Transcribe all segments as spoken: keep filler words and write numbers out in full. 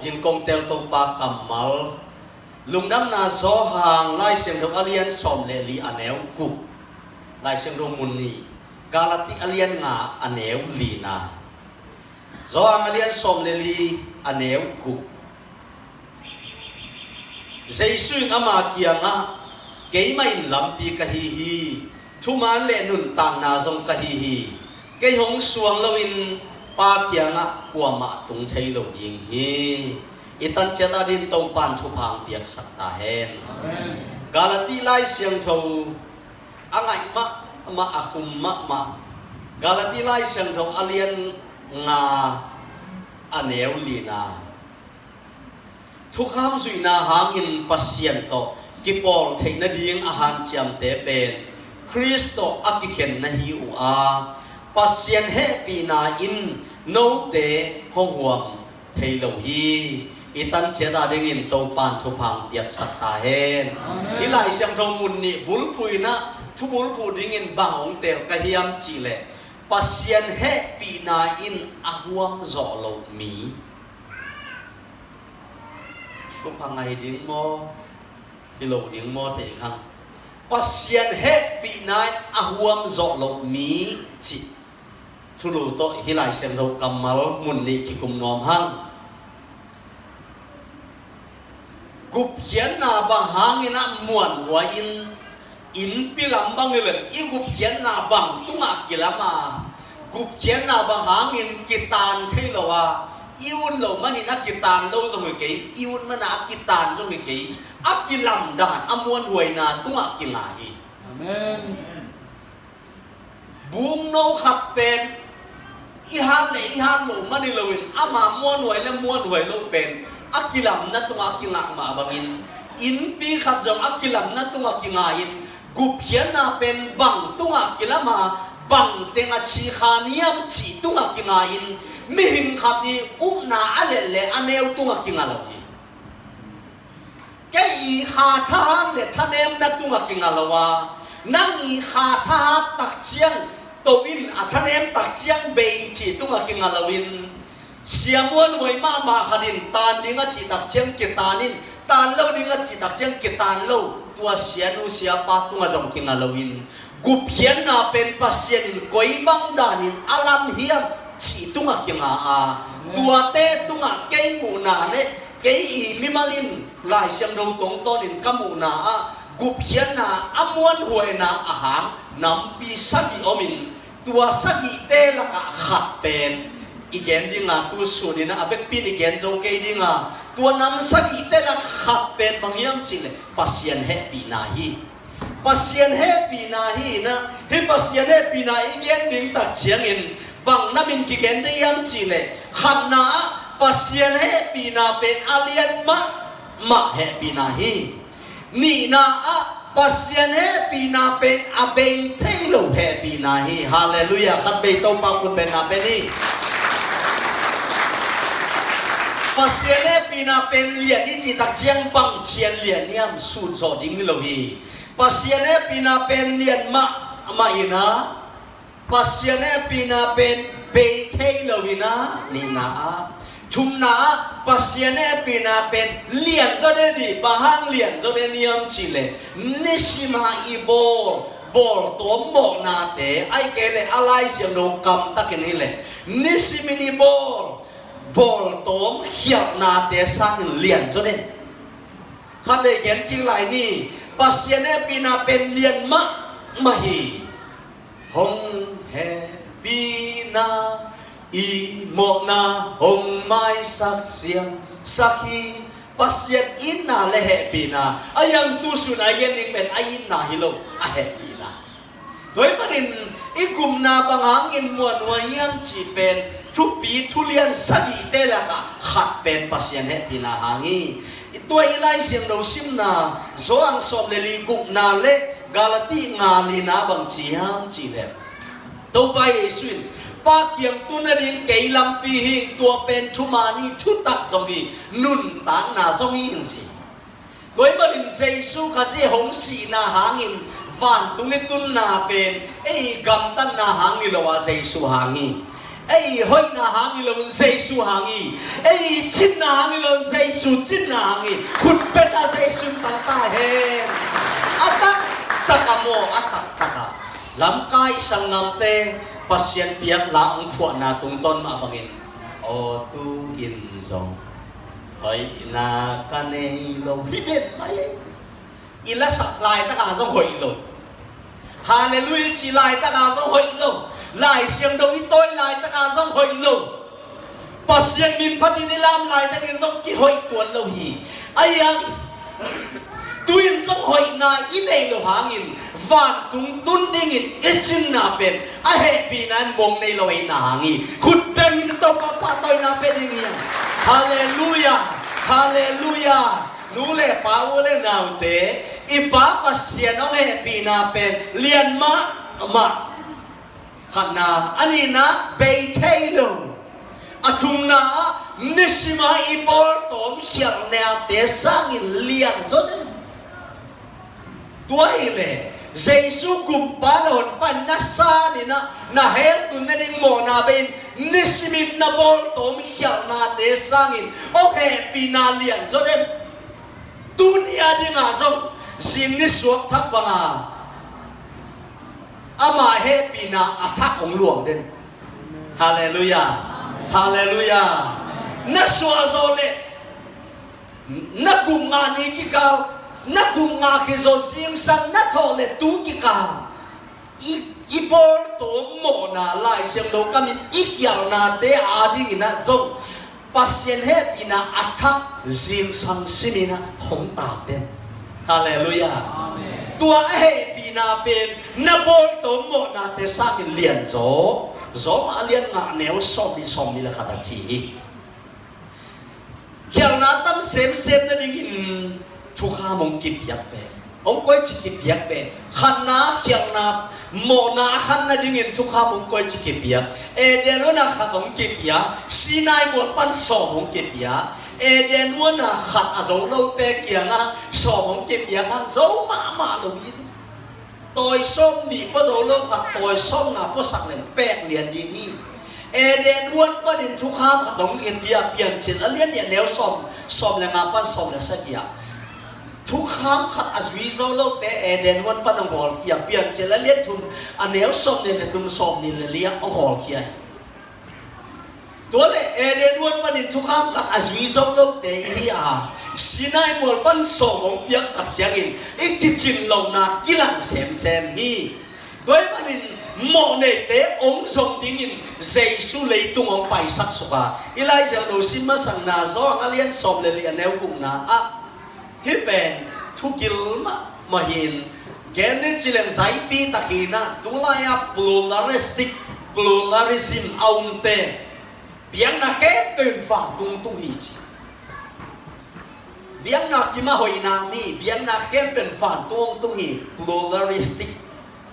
Inn kong tel Topa kammal, Lungdamna Johan Lai Siangtho a lian sawm le li a neu guk, Lai Siangtho mun nih, Galati a lian nga a neu lina. Johan a lian sawm le li a neu guk. Jesu in ama kiangah, "Keimah in lampi ka hi hi, thuman le nuntakna zong ka hi hi. Kei hong suang loin Pa kiangah kuamah tung thei lo ding hi." I tan ciat a din Topan thupha piaksak ta hen. Amen. Galati Lai Siangtho a ngaih mahmah, a khum mahmah. Galati Lai Siangtho a lian nga a neu lina. Thukham zuihna hangin Pasian tawh kipawl theih nading a hanciamte pen Khrist tawh a kikhen na hi uh a, Pasian hehpihna in note hong huam thei lo hi. I tan ciat a dingin Topan thupha piaksak ta hen. Amen. I Lai Siangtho mun nih bulphuh in ah, thu bulphuh dingin bang hong tel ka hiam cihleh, Pasian hehpihna in a huam zawh loh mi. Thupha ngah ding maw, hi lo ding maw thei kha. Pasian hehpihna in a huam zawh loh mi cih thulu tawh hih Lai Siangtho kammal mun nih kikum nuam hang. Gupkhiatna bang hangin ah muanhuai in, innpi lam bang hi leh i gupkhiatna bang tungah kilam a, gupkhiatna bang hangin kitaan thei lo a, i ut loh manin a kitaan lo zong hi kei, i ut manin a kitaan zong hi kei, a kilam dan a muanhuaina tungah kila hi. Amen. Bukno khat pen i hat le i hat loh man hi loin, ama muanhuai le muanhuai loh pen a kilamna tungah a kingah mah bangin, innpi khat zong a kilamna tungah kingahin, gupkhiatna pen bang tungah kilam a, bang teng a ci kha niam cih tungah kingahin, mihing khat i upna a let le a neu tungah kingah lo hi. Kei i kha thahat le thanemna tungah kingah lo a, nang i kha thahat takciang to in, a thanem takciang bei cih tungah kingah loin, sia muanhuai mahmah khat in taan ding a cih takciang kitaan in, taan lo ding a cih takciang kitaan lo, tua sianu siapa tungah zong kingah loin, gupkhiatna pen Pasian in koi bang danin a lam hiam cih tungah kingah a, tuate tungah kei muhna le kei i mimal in Lai Siangtho tungtawnin ka muhna ah, gupkhiatna a muanhuaina a hang nampi sagih omin, tua sagihte lakah khat pen i gen dinga, tu sunin a vekpi in i gen zo kei dinga, tua nam sagihte lakah khat pen bang hiam cihleh Pasian hehpihna hi. Pasian hehpihna hi in ah, hih Pasian hehpihna i gen ding takciangin bang namin kigen ding hiam cihleh, khatna ah Pasian hehpihna pen a lian mahmah hehpihna hi. Nihna ah Pasian hehpihna pen a bei thei lo hehpihna hi. Halleluiah. Khat vei Topa khut bengna pen hi. Pasian hehpihna pen lian i cih takciang bang ciang lian hiam sut zawh ding hi lo hi. Pasian hehpihna pen lian mahmah in ah, Pasian hehpihna pen bei thei lo in ah, nihna ah. Thumna ah Pasian hehpihna pen lian zaw den hi. Bang hang lian zaw den hiam cihleh, nisim a i bawl bawltawm mawhnate, ahih kei leh a Lai Siangtho kamtakin hileh, nisimin i bawl bawltawm khialhnate sangin lian zaw den. Khat vei gen kik lai ni. Pasian hehpihna pen lian mahmah hi. Hong hehpihna i mawhna hong maisak siangsak hi. Pasian itna le hehpihna a hiang tu sun a i gen ding pen a itna hi lo, a hehpihna. Tua ahih manin i gupna bang hangin muanhuai hiam cih pen thupi thulian sagihte lakah khat pen Pasian hehpihna hang hi. Tua i Lai Siangtho simna Johan sawm le li gukna le Galati nga lina bang ci hiam cihleh, Topa Jesu in, "Pa kiang tun nading kei lampi hi, tua pen thuman hi, thutak zong hi, nuntakna zong hi," in ci. Tua ahih manin Jesu Khazih hong sihna hangin vantung i tunna pen ei gamtatna hang hi lo a, Jesu hang hi. Ei hoihna hang hi lo in Jesu hang hi. Ei cinna hang hi lo in Jesu cinna hang hi. Khut beng a Jesu tang ta hen. A taktak a maw, a taktak a. Lamkai sanggamte Pasian piak la hong phuahna tungtawn mah bangin, aw tu in zong hoihna ka nei lo hi den mai. I lasak laitak a zong hoih lo. Halleluiah ci laitak a zong hoih lo. Lai Siangtho i tawi laitak a zong hoih lo. Pasian min phatin i lam laitakin zong kihoih tuan lo hi. Ahi hang tu in zong hoihna i neih loh hangin vantung tun dingin i cinna pen a hehpihna in mong nei lo ahihna hang hi. Khut beng in Topa pahtawina pia ding hi hang. Halleluiah. Halleluiah. Nu le pa, u le naute, i Pa Pasian hong hehpihna pen lian mahmah. Khatna, a nihna, bei thei lo. A thumna ah, nisim a i bawltawm khialhnate sangin lianzaw den. Tua hileh Jesu Kumpa na honpa in na san in ah, na hell tun nading mawhna bei in, nisimin na bawltawm khialhnate sangin hong hehpihna lianzaw den. Tuni a dingah zong zing ni suak thak banga ama hehpihna a thak hong luang den. Halleluiah. Halleluiah. Na suah zawh leh na kum nga ni kikal, na kum nga khit zawh zingsang na thawh leh tu kikal i, i bawltawm mawhna Lai Siangtho kamin i khialhnate a dingin ah zong Pasian hehpihna a thak zingsang simin ah hong taak den. Halleluiah. Tua a hehpihna pen na bawltawm mawhnate sangin lianzaw, Rom a lian nga, neu sawm nih, sawm nih le khat a ci hi. Khialhna tam semsem nadingin thukham hong kipiak beh, hong koici kipiak beh. Khatna khialhna, mawhna a khat nadingin thukham hong koici kipiak. Eden huan a khat hong kipia, Sinai mual pan sawm hong kipia. Eden huan a khat a zo lote kiangah sawm hong kipia khan zo mahmah lo hi. Tawi sawm nih pua zo lo khat tawi sawm nga puasak leng pek lian ding hi. Eden huan panin thukham khat hong kipia, Piancil a lian nih, a neu sawm, sawm le nga pan sawm le sagih ah. Thukham khat a zui zo lote Eden huan pan hong hawlkhia, Piancil a lian thum, a neu sawm nih le thum, sawm nih le li ah hong hawlkhia hi. Tua leh Eden huan panin thukham khat a zui zo lote i hi a, Sinai mual pan sawm hong piak tak ciangin i kicin lohna kilang semsem hi. Tua ahih manin mawhneite hong zong dingin Jesu leitung hong paisak suk a, i Lai Siangtho sim masakna Johan a lian sawm le li, a neu gukna ah, hih pen thugil mahmah hi. Gen ni ci leng zaipi tak hi in ah, tulai-a pluralistic, pluralism a omte, biakna khempeuh in vantung tung hi ci. Biakna kim a hoihna om hi, biakna khempeuh in vantung hong tung hi. Pluralistic,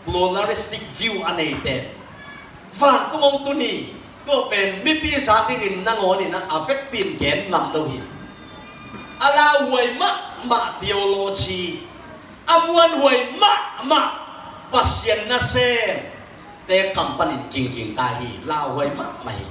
pluralistic view a neite vantung hong tun hi. Tua pen mipi zak dingin nangawn in ah a vekpi in gen ngam lo hi. A lauhuai mahmah theology, a muanhuai mahmah Pasian nasemte kam panin kingking ta hi. Lauhuai mahmah hi.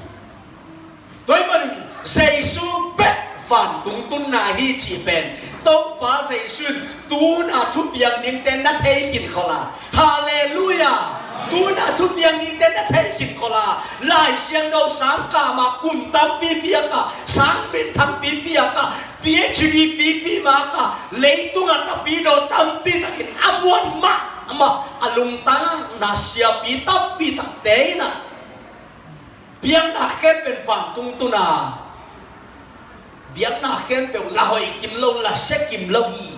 Tua ahih manin Jesu bek vantung tunna hi cih pen Topa Jesu in tu-in a thupiang dingte na thei khin khol a. Halleluiah. Tu-in a thupiang dingte na thei khin khol a. Lai Siangtho sang kah mah, kum tampi piak a, sang minthang pipi a kah, PhD pipi mah a kah, leitung a tapidaw tampi takin a muan mahmah a lungtang a na siapi tampi takte in ah, biakna khempeuh in vantung tun a, biakna khempeuh la hoih kim lo, la sia kim lo hi,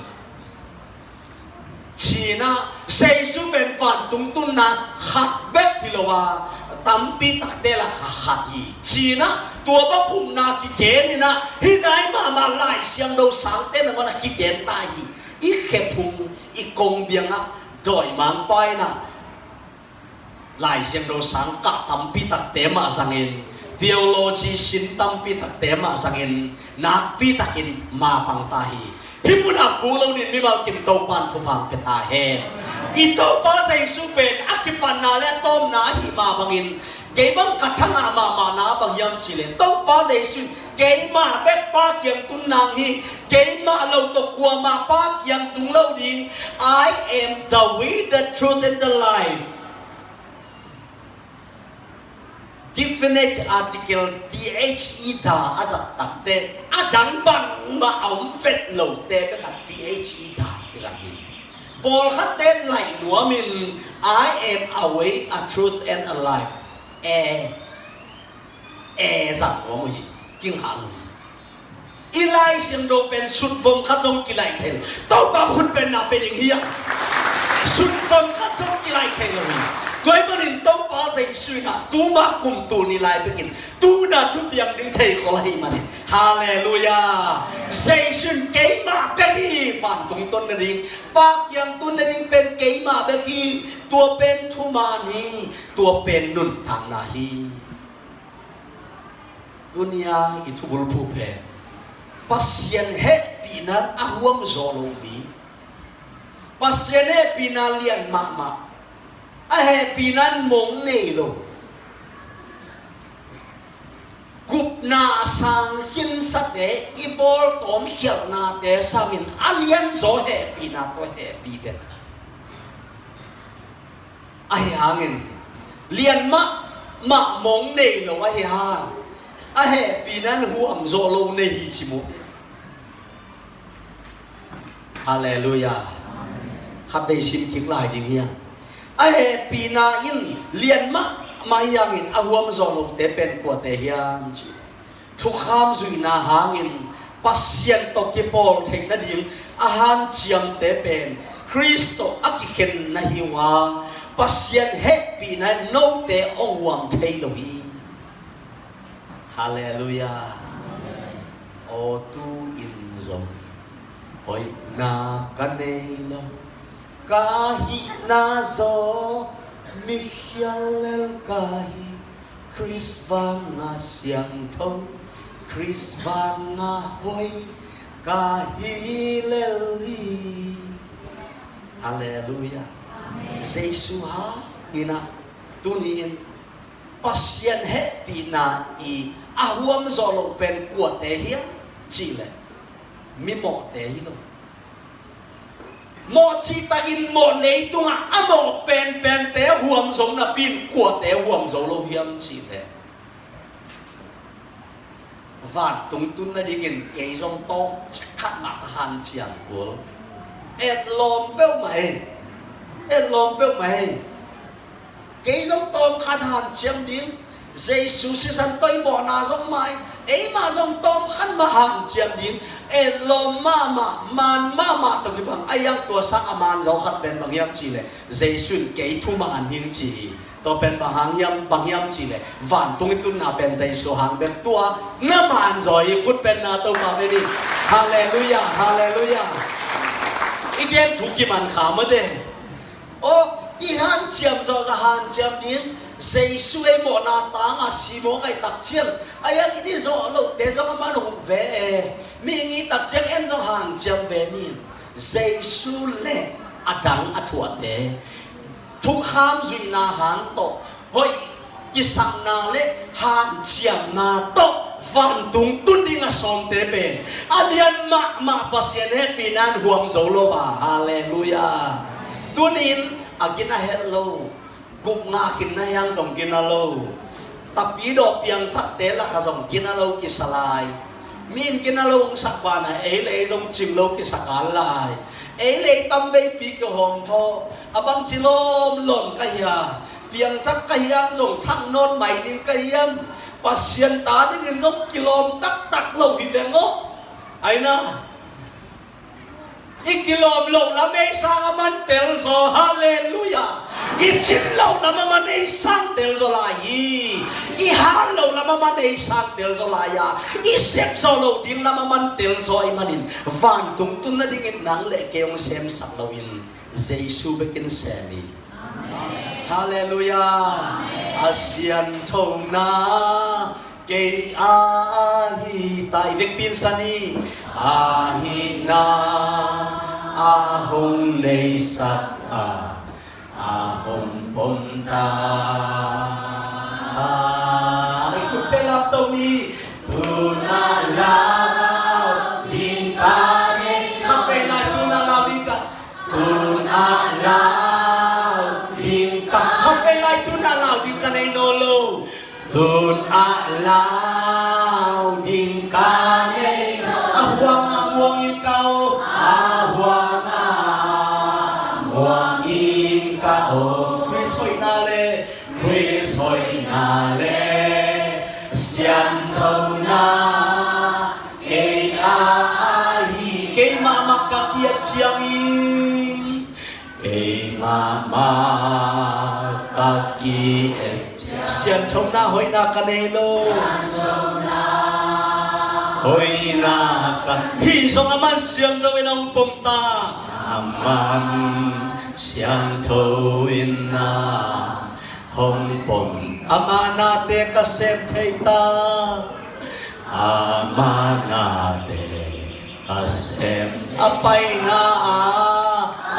ci-in ah, Jesu pen vantung tunna khat bek hi lo a, tampi takte lakah khat hi, ci-in ah, tua bang upna kigen in ah, hih nai mahmah Lai Siangtho sangte nangawn ah kigen ta hi. I khephung, i kongbiang ah dawimangpa in ah, Lai Siangtho sang kah tampi takte mah zangin, theology sin tampi takte mah zangin, nakpi takin mapang ta hi. Hih munah kul lo-in mimal kim Topa'n thupha hong pia ta hen. I Topa Jesu pen a kipatna le a tawpna ahih mah bangin, Kei bang ka thangah mahmahna bang hiam cih leh, Topa Jesu in keimah bek Pa kiang tun nang hi, keimah lo tawh kuamah Pa kiang tung lo ding. "I am the way, the truth and the life." Definite article, the, a zat takte, a dang bangmah a om vet lote bek a the kizang hi. Pawlkhatte laih nuamin, "I am a way, a truth and a life." E, e zang nuam uh hi, kingah lo hi. I Lai Siangtho pen sutvom khat zong kilaih thei lo. Topa khut pen na pe ding hi a. Sutvom khat zong kilaih thei lo hi. Tua ahih manin Topa Jesu in ah tuma kum tul nih lai bekin tuna thupiang ding thei khol ahih manin. Halleluiah. Jesu in keimah bek hi, vantung tun nading, Pa kiang tun nading pen keimah bek hi. Tua pen thuman hi. Tua pen nuntakna hi. Tunia i thubulphuh pen Pasian hehpihna in a huam zawh lo mi, Pasian hehpihna lian mahmah, a hehpihna in mong nei lo, gupna a sang khinsate, i bawltawm khialhnate sangin a lianzaw hehpihna tawh hehpih den. Ahi hangin lian mahmah mong nei lo ahi hang, a hehpihna in huam zawh lo nei hi ci mu. Halleluiah. Khatvei sim kik lai ding hiam? A hehpihna in lian mahmah hi hangin a huam zawh lote pen kuate hiam ci. Thukham zuihna hangin Pasian tawh kipawl theih nading a hanciamte pen Khrist tawh a kikhen na hi uh a, Pasian hehpihna in note hong huam thei lo hi. Halleluiah. Aw, tu-in zong hoihna ka nei lo, ka hihna zaw mikhial lel ka hi. Khrist vanga siangtho, Khrist vanga hoih ka hi lel hi. Halleluiah. Jesu hangin ah tuni-in Pasian hehpihna i a huam zawh loh pen kuate hiam cih leh, mimawhte hi lo. Mawh cihtakin mawh leitungah a mawh penpente huam zo napi-in kuate huam zo lo hiam cih leh, vantung tun nadingin kei zong tawmcik khat mah ka hanciam kul. Etlawm peuhmah hi. Etlawm peuhmah hi. Kei zong tawmkhat hanciam ding, Jesu sisan tawh i mawhna zong mai, eimah zong tawmkhat mah hanciam ding, etlawm mahmah, man mahmah tawh kibang, a iang tua sang a man zaw khat pen bang hiam cih leh, Jesu in kei thuman hing ci hi. Tua pen bang hang hiam, bang hiam cih leh, vantung i tunna pen Jesu hang bek tua, na man zaw hi, khut pen na Topa pen hi. Halleluiah, halleluiah. I gen thu kiman kha mah de. Aw, i hanciam zawh zah hanciam ding, Jesu ei mawhna tangah si mawk ahih takciang, a iang i zawh lohte zong a man hong ve e. Mihing i takciang en zong hanciam ve ni. Jesu le a dang a thuahte, thukham zuihna hang tawh, hoih kisakna le hanciamna tawh vantung tun ding a sawmte pen a lian mahmah Pasian hehpihna in huam zo lo a. Halleluiah. Tunin a gina het lo, gupna khin na hiang zong gina lo, tapidaw piangthakte lakah zong gina lo kisa lai. Mi in gina lo hong sak banah ei le ei zong cing lo kisa kal lai. Ei le ei tamveipi kihawm thaw, a bangci lawmlawm ka hia, piangthak ka hiang zong thak nawn mai ding ka hiam? Pasian ta dingin zong kilawm taktak lo hi veng aw. Aina, i kilawm loh lam ei sang a man tel zaw. Halleluiah. I cin loh lam a man ei sang tel zaw lai hi. I han loh lam a man ei sang tel zaw lai a, i sep zawh loh ding lam a man tel zaw ahih manin, vantung tun nadingin nang le kei hong semsak loin Jesu bekin sem hi. Halleluiah. A sianthona kei a ahi ta, i vekpi in san hi. Ahihna a hong neisak a, a hong pom ta. Tun a lau ding ka nei. Khak vei lai, tun a lau ding ka. Tun a lau ding ka. Khak vei lai, tun a lau ding ka nei nawn lo. Tun a lau ding ka nei nawn lo. A huang a muang in ka om. A huang a muang in ka om. Khrist hoihna le Khrist hoihna le sianthona kei a ahi. Keimah mah ka ki-et ciangin, keimah mah ka ki-et ciang, sianthona hoihna ka nei lo. Hoihna ka hih zong a man siangtho in hong pom ta. A man siangtho in na hong pom. Ama nate ka sem thei ta. Ama nate ka sem. A paina a,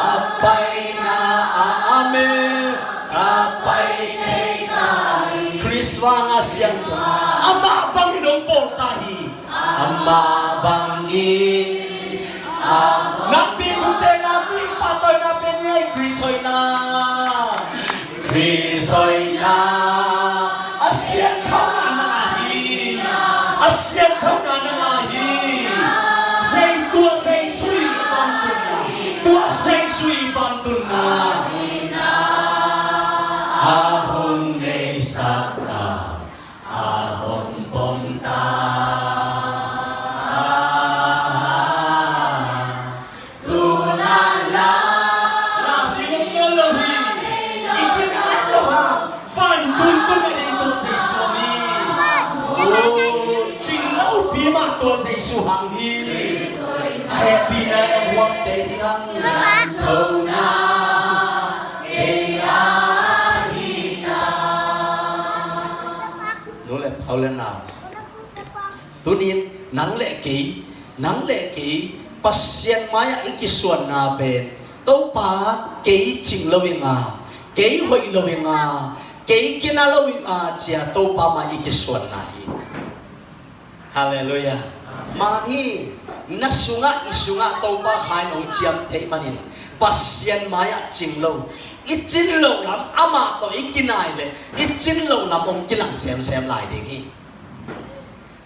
a paina a, amen. Ka pai thei ta hi. Khrist vang a siangtho. Amah bangin hong bawl ta hi. Amah bangin, a, nakpi khut teng a mi pahtawina pen hi, Khrist hoihna. Khrist hoihna. A siangthona nang ahi. A siangthona nang ahi. Zei tua Jesu i vantunna. Tua Jesu i vantunna. A hong neisakna. A hong pom ta. Tun a lau. Lau ding om nawn lo hi. I kinai lo hang. Vantung tun a ding tua Jesu hi. Oh, cing lopi mah tua Jesu hang hi. A hehpihna in a huamte hi hang. Tona kei a hi ta. Nu le pa, u le nau, tuni-in nang le kei, nang le kei Pasian mai-ah i kisuanna pen, Topa, kei cing lo ing a, kei hoih lo ing a, kei kina lo ing a, ci-a Topa mai i kisuanna hi. Halleluiah. Man hi, na sungah, i sungah Topa Kha in hong ciam theih manin Pasian mai-ah cing lo, i cin loh lam, amah tawh i kinai leh i cin loh lam hong kilang semsem lai ding hi.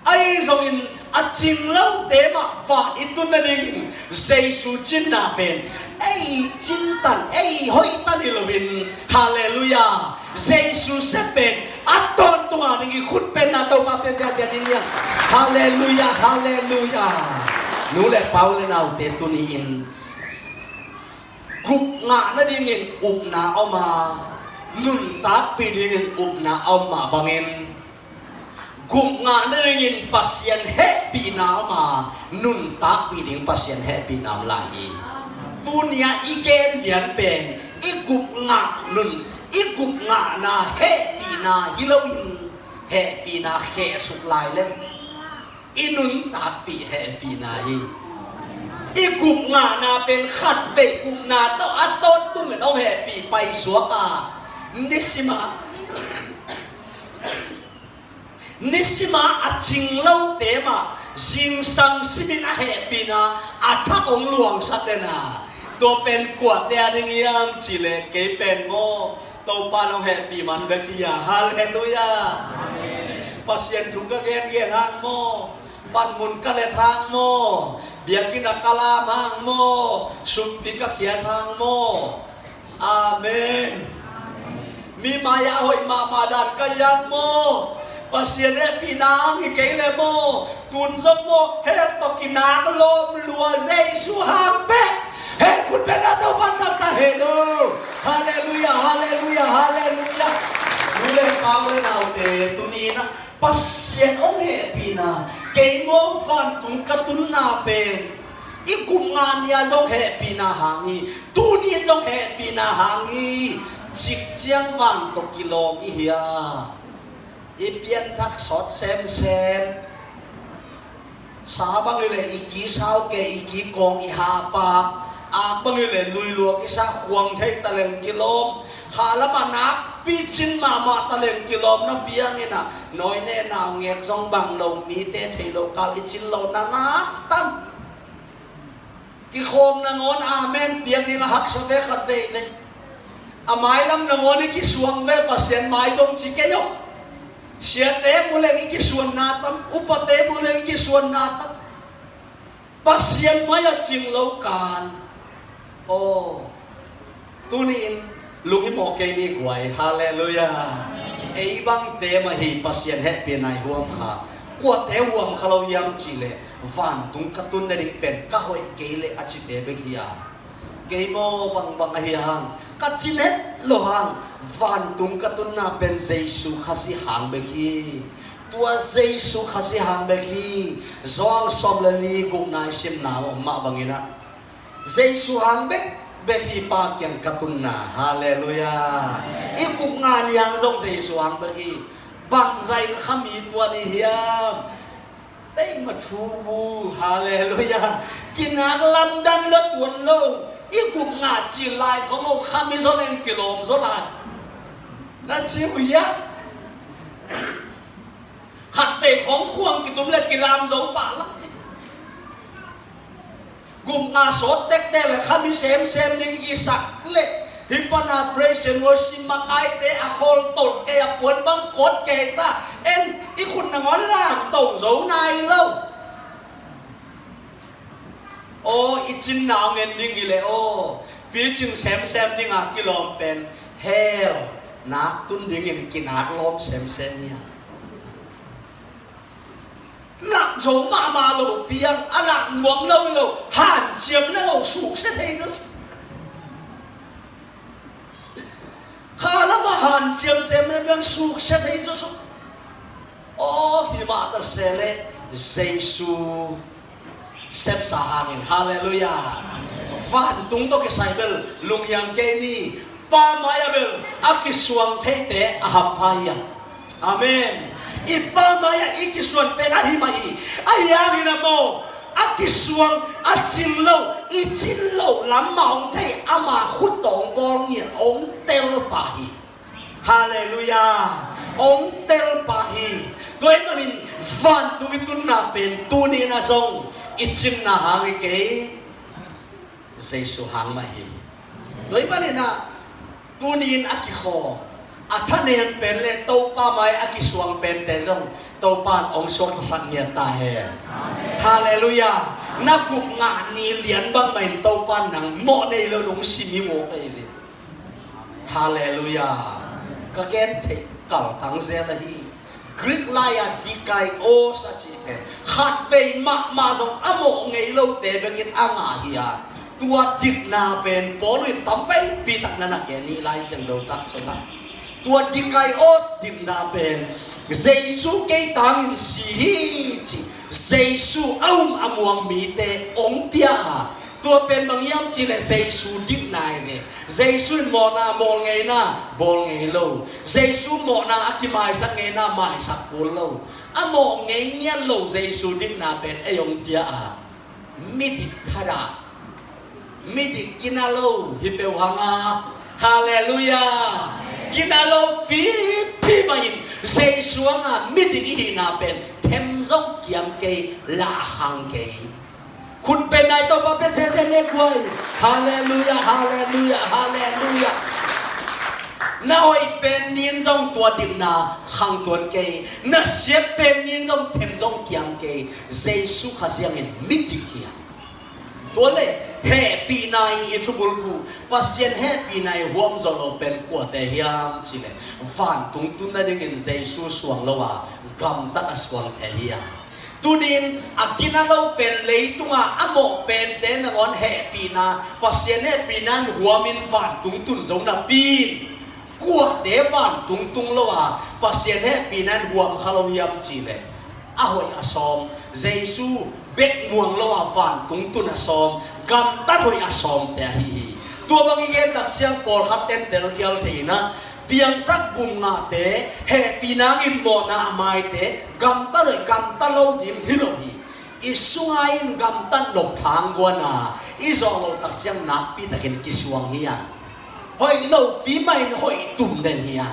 Ahi zongin a cing lote mah van i tun nadingin Jesu cinna pen ei cintan, ei hoihtan hi loin, halleluiah, Jesu sep pen a tawntung a ding i khut pen na Topa pia ziahziah ding hiam. Halleluiah, halleluiah. Nu le pa, u le naute, tuni-in gup ngah nadingin upna om a, nuntakpih dingin upna a om mah bangin, gup ngah nadingin Pasian hehpihna om a, nuntakpih ding Pasian hehpihna om lai hi. Tuni-ah i gen lian pen i gup ngah nun, i gup ngahna hehpihna hi loin, hehpihna khehsuk lai leng i nuntakpih hehpihna hi. I gup ngahna pen khatvei upna tawh a tawntungin hong hehpih paisuak a, nisim a, nisim a a cing lote mah zingsang simin a hehpihna a thak hong luangsak den a, tua pen kuate a ding hiam cih leh kei pen maw, Topa in hong hehpih man bek hi a. Halleluiah. Pasian thu ka gengen hang maw, panmun ka let hang maw, biakinn ah ka lam hang maw, sumpi ka khiat hang maw. Amen. Mi mai-ah hoih mahmah dan ka hi hang maw, Pasian hehpihna hang hi kei leh maw, tun zong maw, hell tawh kinak lawm lua Jesu hang bek. Hell khut pen a Topa in thang ta hen aw. Halleluiah, halleluiah, halleluiah. Nu le pa, u le naute, tuni-in ah Pasian hong hehpihna, kei maw vantung ka tunna pen i gup ngah ni-a zong hehpihna hang hi, tuni-in zong hehpihna hang hi. Cikciang van tawh kilawm i hi a, i pianthak sawt semsem. Sa bang hi leh i ki sau kei, i ki kawng i hahpak. Ak bang hi leh luiluak i sa, khuang thei taleng kilawm. Kha lamah nak Picin mahmah taleng kilawmna piangin ah, nawine naungek zong bang lo, mite thei lo kal i cin lo na nak tam. Kikhawm nangawn amen piak ding a haksa ve khat veivei. A mailam nangawn i kisuang ve, Pasian mai zong ci kei aw. Siate mu leng i kisuanna tam, upate mu leng i kisuanna tam. Pasian mai a cing lo kan. Aw. Tuni-in lunghimawh kei ni guai. Halleluiah. Ei bangte mah hi Pasian hehpihna i huam kha. Kuate huam kha lo hiam cihleh, vantung ka tun nading pen ka hoih kei leh a cite bek hi a. Kei maw bangbang ahi hang, ka cin het lo hang, vantung ka tunna pen Jesu Khazih hang bek hi. Tua Jesu Khazih hang bek hi. Johan sawm le li gukna i simna om mah bangin ah, Jesu hang bek bek hi Pa kiang ka tunna. Halleluiah. I gukna ni hang zong Jesu hang bek hi. Bangzah in kha mi tuan i hiam? Ei, ma thu bu. Halleluiah. Kinak lamdang lo tuan lo. I gukna cil lai khong aw kha mi zaw leng kilawm zaw lai. Na ci uh hiam? Khat vei khong khuang kitum le kilam zo pah lai. Gupna sawt tektek le khami semsem ding i sak le, hih pana praise and worship makaite a khawl tolh kei a puan bang kawt kei ta. En i khut nangawn lamto zo nai lo. Aw, i cinna hong en ding hi le aw, picing semsem dinga kilawm pen hell nak tun dingin kinak lawm semsem hi a. Lak zo mahmah lo piang, a lak nuam lo hi lo, hanciam le lo suksia thei zo. Kha lama hanciam sem le piang suksia thei zo. Aw, hi mah ta se le Jesu sepsa hangin. Halleluiah. Vantung tawh kisai bel lunghiang kei ni. Pa mai-ah bel a kisuang theite a hampha hi a. Amen. I Pa mai-ah i kisuan pen ahi mah hi. Ahi hangin a maw, a kisuang, a cin lo, i cin lo lam mah hong thei, ama khut tawh hong bawl ngiat, hong tel pah hi. Halleluiah. Hong tel pah hi. Tua ahih manin vantung i tunna pen tuni-in a zong i cinna hang hi kei, Jesu hang mah hi. Tua ahih manin a, tuni-in a kikhaw, a thanem pen le Topa mai a kisuang pente zong Topa in hong suaktasak ngiat ta hen. Halleluiah. Na gupna ni lian bangmah in Topa in nang mawh nei lo nong sim hi mawk ei ve. Halleluiah. Ka gen theih kaltang zel ahi. Greek lai-ah dikaios a cih pen khatvei mahmah zong a mawh ngei lote bekin a ngah hi a. Tua dikna pen Paul in tamveipi tak na na gen hi lai, zeng lo tak sawlah. Tua dikaios dikna pen Jesu kei tangin si hi ci, Jesu a um a muang mite hong pia a. Tua pen bang hiam cih leh Jesu dikna hi ve. Jesu in mawhna bawl ngeina bawl ngei lo. Jesu mawhna a kimaisak ngeina maisak kul lo. A mawh ngei ngiat lo Jesu dikna pen ei hong pia a. Midik thadah, midik kina lo hi peuh hang a. Halleluiah. Kina lo pipi mah in Jesu hang a midik i hihna pen them zong kiam kei, lah khang kei. Khut pen nai Topa pia sese ne guai. Halleluiah, halleluiah, halleluiah. Na hoih pen ni-in zong tua dikna khang tuan kei. Na siat pen ni-in zong them zong kiam kei. Jesu Khazih hangin midik hi a. Tua le hehpihna i thubulphuh, Pasian hehpihna i huam zawh lo pen kuate hiam cih leh, vantung tun nadingin Jesu suang lo a, gamtat a suangte hi a. Tuni-in a kina lo pen leitunga a mawh pente nangawn hehpihna, Pasian hehpihna in huamin vantung tun zo napi in, kuate vantung tung lo a Pasian hehpihna in huam kha lo hiam cih leh, a hoih a sawm, Jesu bek muang lo a vantung tun a sawm, gamtat hoih a sawmte ahi hi. Tua bang i gen tak ciang pawlkhat ten telkhial thei in a, piangthak gupnate, hehpihna hangin mawhna a maite, gamtat hoih gamtat lo ding hi lo hi. I sunga in gamtat nop thang guan a, i zawh loh tak ciang nakpi takin kisuang hi a. Hoih lopi mah in hoih tum den hi a,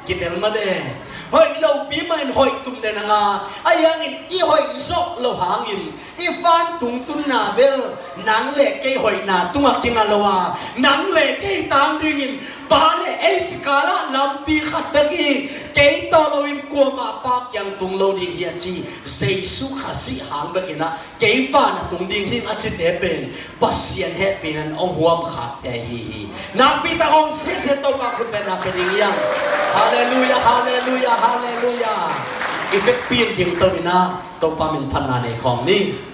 kitel mah de. Hoih lopi mah in hoih tum den a nga, a hiangin i hoih zawh lo hangin i vantung tunna bel nang le kei hoihna tungah kinga lo a, nang le kei tang dingin Pa le ei kikalah lampi khat bek hi. Kei tawh loin kuamah Pa kiang tung lo ding hi a ci. Jesu Khazih hang bekin ah kei vanah tung ding hing a cite pen Pasian hehpihna in hong huam khakte ahi hi. Nakpi tak hong siasia Topa khut pen na pe ding hiam? Halleluia, halleluia, halleluia. I vekpi in ding to in ah Topa min phatna nei khawm ni.